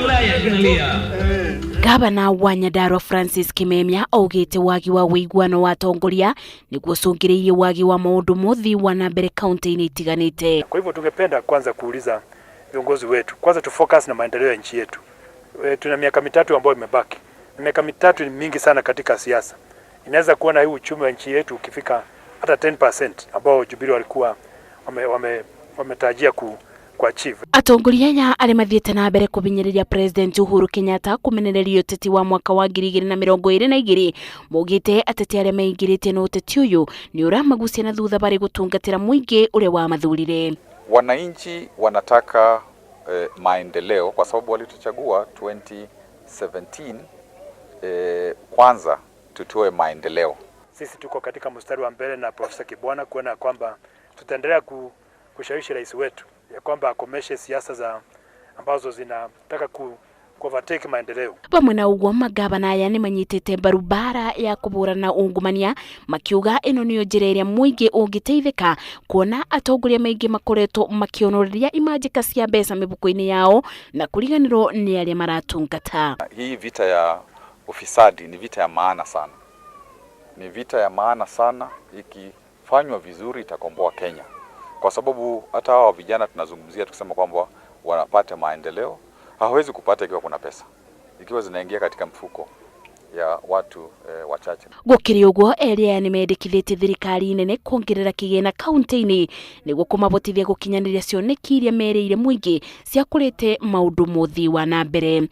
Ulaya inalia. Gavana wa Nyandarua Francis Kimemia augĩte wagi wa ũiguano wa atongoria nĩguo ũcũngĩrĩirie wagi wa maũndũ mothi wa na mbere kaunti-inĩ itiganĩte. Kwa hivyo tungependa kwanza kuuliza viongozi wetu, kwanza tufocus na maendeleo ya nchi yetu. Tuna miaka 3 ambayo imebaki. Miaka 3 ni mingi sana katika siasa. Inaweza kuona hii uchumi wa nchi yetu ukifika hata 10% ambao Jubilee walikuwa wametarajia ku achieve. Atongoria aya arĩa mathiĩte na mbere kũhinyĩrĩria President Uhuru Kenyatta kũmenereria ũteti wa mwaka wa 2022 maugĩte ateti arĩa meingĩrĩtie na ũteti ũyũ nĩ ũramagucia na thutha barĩ gũtungatĩra mũingĩ ũrĩa wamathurire. Wananchi wanataka maendeleo kwa sababu walituchagua 2017, kwanza tutoe maendeleo. Sisi tuko katika mstari wa mbele na Profesa Kibwana kuona kwamba tutaendelea kushawishi rais wetu ya kwamba akomeshe siasa za ambazo zinataka ku overtake maendeleo. Vamwe na ũguo, magavana aya nĩ manyitĩte mbaru mbara ya kũhũrana ungumania, makiuga ĩno nĩyo njĩra ĩrĩa mũingĩ ũngĩteithĩka kuona atongoria maingĩ makoretwo makĩonoreria imanjĩka cia mbeca mĩhuko-inĩ yao na kũriganĩrwo nĩ arĩa maratungata. Hii vita ya ufisadi ni vita ya maana sana, ni vita ya maana sana. Ikifanywa vizuri itakomboa Kenya, kwa sababu hata hawa vijana tunazungumzia tukisema kwamba wanapata maendeleo, hawawezi kupata ikiwa kuna pesa, ikiwa zinaingia katika mfuko ya watu wachache. Gũkĩrĩ ũguo, erĩ aya nĩ mendekithĩtie thirikari nene kuongerera kĩgĩna kaunti-inĩ nĩguo kũmahotithia gũkinyanĩria cioneki iria merĩire mũingĩ cia kũrete maũndũ mothi wa na mbere.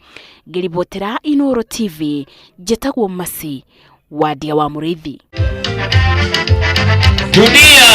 Ngĩribotera Inooro TV, njĩtagwo Masi Wadia wa Mũrĩithi. Dunia.